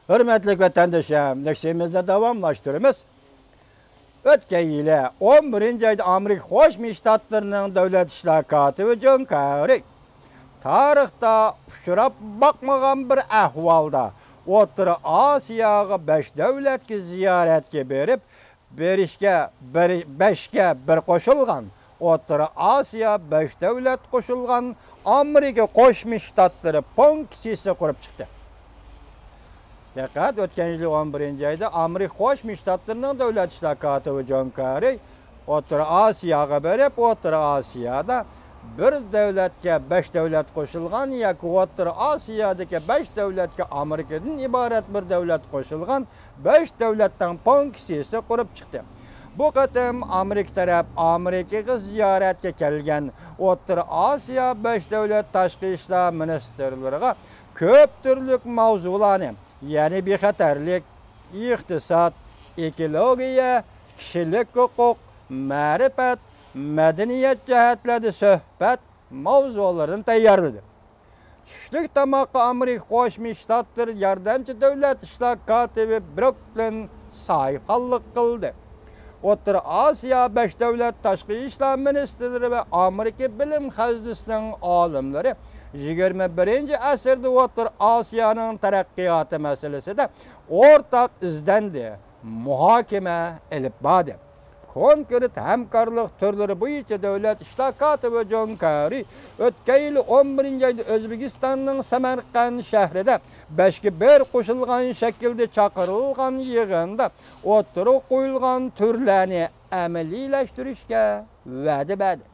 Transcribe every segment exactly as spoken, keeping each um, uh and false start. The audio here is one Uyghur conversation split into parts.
ھۆرمەتلىك ۋەتەندىشىم، لېكسىيىمىزنى داۋاملاشتۇرىمىز. ئۆتكەن يىلى ئون بىرىنچى ئايدا ئامېرىكا قوشما شتاتلىرىنىڭ دۆلەت ئىشلار كاتىپى جون كاررى تارىختا ئۇچراپ باقمىغان بىر ئەھۋالدا ئوتتۇرا ئاسىياغا بەش دۆلەتكە زىيارەتكە بېرىپ، بېرىشكە، بىر، بەشكە بىر قوشۇلغان، ئوتتۇرا ئاسىيا بەش دۆلەت قوشۇلغان ئامېرىكا قوشما شتاتلىرى پونكىتىسى قۇرۇپ چىقتى. دىققەت، ئۆتكەن يىلى ئون بىرىنچى ئايدا ئامېرىكا قوشما شتاتلىرىنىڭ دۆلەت ئىشلار كاتىپى جون كاررى ئوتتۇرا ئاسىياغا بېرىپ، ئوتتۇرا ئاسىيادا بىر دۆلەتكە بەش دۆلەت قوشۇلغان ياكى ئوتتۇرا ئاسىيادىكى بەش دۆلەتكە ئامېرىكىدىن ئىبارەت بىر دۆلەت قوشۇلغان بەش دۆلەتنىڭ پونكىتىسى قۇرۇپ چىقتى. بۇ قېتىم ئامېرىكا تەرەپ ئامېرىكىغا زىيارەتكە كەلگەن ئوتتۇرا ئاسىيا بەش دۆلەت تاشقى ئىشلار مىنىستىرلىرىغا كۆپ تۈرلۈك ماۋزۇلارنى، يەنى بىخەتەرلىك، ئىقتىساد، ئېكولوگىيە، كىشىلىك ھوقۇق، مەرىپەت، مەدەنىيەت جەھەتلەردە سۆھبەت ماۋزۇلىرىنى تەييارلىدى. چۈشلۈك تاماققا ئامېرىكا قوشما شتاتلىرى ياردەمچى دۆلەت ئىشلار كاتىپى بروكلىن ساھىبخانلىق قىلدى. ئوتتۇرا ئاسىيا بەش دۆلەت تاشقى ئىشلار مىنىستىرلىرى ۋە ئامېرىكا بىلىم خەزنىسىنىڭ ئالىملىرى يىگىرمە بىرىنچى ئەسىردە ئوتتۇرا ئاسىيانىڭ تەرەققىياتى مەسىلىسىدە ئورتاق ئىزدەندى، مۇھاكىمە ئېلىپ باردى. كونكرېت ھەمكارلىق تۈرلىرى بويىچە دۆلەت ئىشلار كاتىپى جون كاررى ئۆتكەن يىلى ئون بىرىنچى ئايدا ئۆزبېكىستاننىڭ سەمەرقەند شەھىرىدە بەشكە بىر قوشۇلغان شەكىلدە چاقىرىلغان يىغىندا ئوتتۇرىغا قويۇلغان تۈرلەرنى ئەمەلىيلەشتۈرۈشكە ۋەدە بەردى.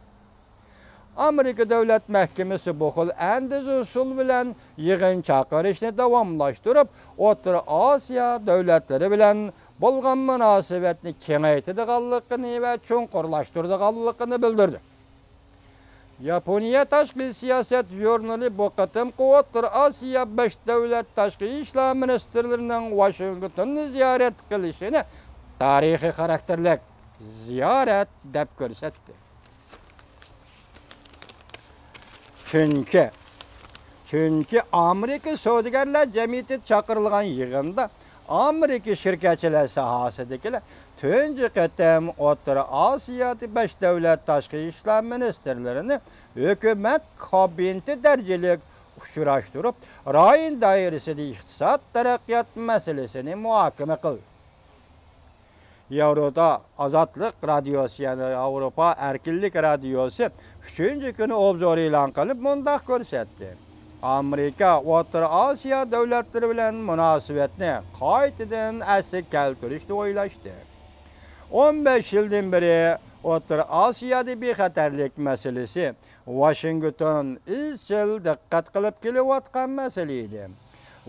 ئامېرىكا دۆلەت مەھكىمىسى بۇ خىل ئەندىزە ئۇسۇل بىلەن يىغىن چاقىرىشنى داۋاملاشتۇرۇپ، ئوتتۇرا ئاسىيا دۆلەتلىرى بىلەن بولغان مۇناسىۋەتنى كېڭەيتىدىغانلىقىنى ۋە چوڭقۇرلاشتۇرىدىغانلىقىنى بىلدۈردى. ياپونىيە تاشقى سىياسەت ژۇرنىلى بۇ قېتىمقى ئوتتۇرا ئاسىيا بەش دۆلەت تاشقى ئىشلار مىنىستىرلىرىنىڭ ۋاشىنگتوننى زىيارەت قىلىشىنى تارىخىي خاراكتېرلىك زىيارەت دەپ كۆرسەتتى. چۈنكى، چۈنكى ئامېرىكا سودىگەرلەر جەمئىيىتى چاقىرىلغان يىغىندا ئامېرىكا شىركەتچىلەر ساھەسىدىكىلەر تۇنجى قېتىم ئوتتۇرا ئاسىيادىكى بەش دۆلەت تاشقى ئىشلار مىنىستىرلىرىنى ھۆكۈمەت كابىنېتى دەرىجىلىك ئۇچراشتۇرۇپ، رايون دائىرىسىدە ئىقتىساد تەرەققىيات مەسىلىسىنى مۇھاكىمە قىلدى. ياۋرودا ئازادلىق رادىيوسى، يەنى ياۋروپا ئەركىنلىك رادىيوسى ئۈچىنچى كۈنى ئوبزور ئېلان قىلىپ مۇنداق كۆرسەتتى: ئامېرىكا ئوتتۇرا ئاسىيا دۆلەتلىرى بىلەن مۇناسىۋەتنى قايتىدىن ئەسلىگە كەلتۈرۈشنى ئويلاشتى. ئون بەش يىلدىن بېرى ئوتتۇرا ئاسىيادا بىخەتەرلىك مەسىلىسى ۋاشىنگتون ئىزچىل دىققەت قىلىپ كېلىۋاتقان مەسىلە ئىدى.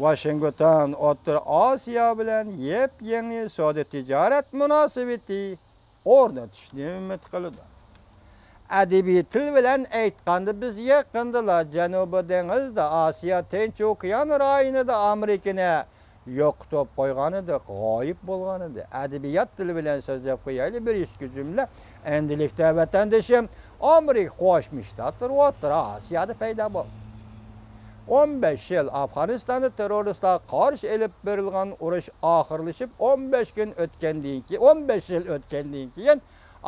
ۋاشىنگتون ئوتتۇرا ئاسىيا بىلەن يېپيېڭى سودا تىجارەت مۇناسىۋىتى ئورنىتىشنى ئۈمىد قىلىدۇ. ئەدەبىي تىل بىلەن ئېيتقاندا، بىز يېقىندىلا جەنۇبىي دېڭىزدا، ئاسىيا تىنچ ئوكيان رايونىدا ئامېرىكىنى يوقىتىپ قويغانىدۇق، غايىب بولغانىدى. ئەدەبىيات تىلى بىلەن سۆزلەپ قويايلى، بىر ئىككى جۈملە. ئەمدىلىكتە ۋەتەندىشىم، ئامېرىكا قوشما شتاتلىرى ئوتتۇرا ئاسىيادا پەيدا بولدى. ئون بەش يىل ئافغانىستاندا تېررورىستلارغا قارشى ئېلىپ بېرىلغان ئۇرۇش ئاخىرلىشىپ، ئون بەش كۈن ئۆتكەندىن كېيىن، ئون بەش يىل ئۆتكەندىن كېيىن،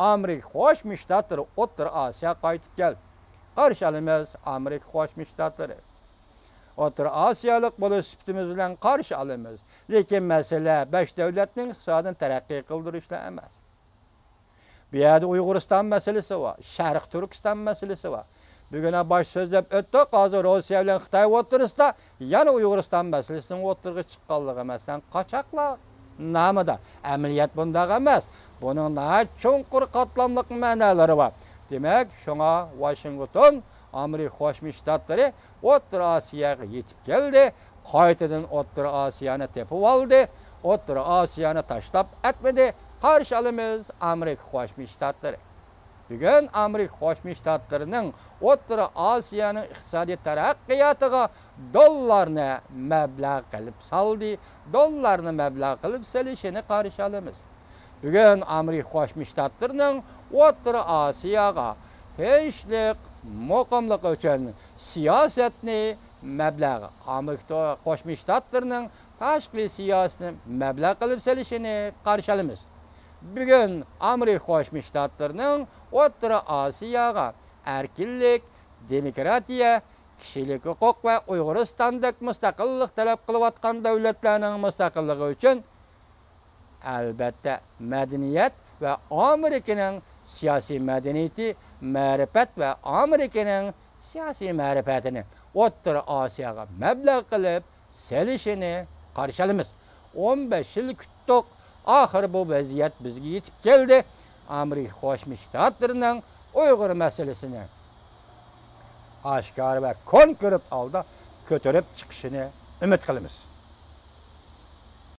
ئامېرىكا قوشما شتاتلىرى ئوتتۇرا ئاسىياغا قايتىپ كەلدى. قارشى ئالىمىز ئامېرىكا قوشما شتاتلىرى. ئوتتۇرا ئاسىيالىق بولۇش سۈپىتىمىز بىلەن قارشى ئالىمىز. لېكىن مەسىلە بەش دۆلەتنىڭ ئىقتىسادىنى تەرەققىي قىلدۇرۇشلا ئەمەس. بۇ يەردە ئۇيغۇرىستان مەسىلىسى بار، شەرقىي تۈركىستان مەسىلىسى بار. بۈگۈن باش سۆزلەپ ئۆتتۇق، ھازىر روسىيە بىلەن خىتاي ئوتتۇرىسىدا يەنە ئۇيغۇرىستان مەسىلىسىنىڭ ئوتتۇرىغا چىققانلىقى، مەسىلەن، قاچاقلار نامىدا. ئەمەلىيەت بۇنداق ئەمەس. بۇنىڭ ناھايىتى چوڭقۇر قاتلاملىق مەنالىرى بار. دېمەك، شۇڭا ۋاشىنگتون، ئامېرىكا قوشما شتاتلىرى ئوتتۇرا ئاسىياغا يېتىپ كەلدى، قايتىدىن ئوتتۇرا ئاسىيانى تېپىۋالدى، ئوتتۇرا ئاسىيانى تاشلاپ ئەتمىدى. قارشى ئالىمىز ئامېرىكا قوشما شتاتلىرى. بۈگۈن ئامېرىكا قوشما شتاتلىرىنىڭ ئوتتۇرا ئاسىيانىڭ ئىقتىسادىي تەرەققىياتىغا دوللارنى مەبلەغ قىلىپ سالدى، دوللارنى مەبلەغ قىلىپ سېلىشىنى قارشى ئالىمىز. بۈگۈن ئامېرىكا قوشما شتاتلىرىنىڭ ئوتتۇرا ئاسىياغا تىنچلىق، مۇقىملىق ئۈچۈن سىياسەتنى مەبلەغ ئامېرىكا قوشما شتاتلىرىنىڭ تاشقى سىياسىتىنى مەبلەغ قىلىپ سېلىشىنى قارشى ئالىمىز. بۈگۈن ئامېرىكا قوشما شتاتلىرىنىڭ ئوتتۇرا ئاسىياغا ئەركىنلىك، دېموكراتىيە، كىشىلىك ھوقۇق ۋە ئۇيغۇرىستاندەك مۇستەقىللىق تەلەپ قىلىۋاتقان دۆلەتلەرنىڭ مۇستەقىللىقى ئۈچۈن، ئەلۋەتتە، مەدەنىيەت ۋە ئامېرىكىنىڭ سىياسىي مەدەنىيىتى، مەرىپەت ۋە ئامېرىكىنىڭ سىياسىي مەرىپەتىنى ئوتتۇرا ئاسىياغا مەبلەغ قىلىپ سېلىشىنى قارشى ئالىمىز. ئون بەش يىل كۈتتۇق، ئاخىرى بۇ ۋەزىيەت بىزگە يېتىپ كەلدى. ئامېرىكا قوشما شتاتلىرىنىڭ ئۇيغۇر مەسىلىسىنى ئاشكارا ۋە كونكرېت ھالدا كۆتۈرۈپ چىقىشىنى ئۈمىد قىلىمىز.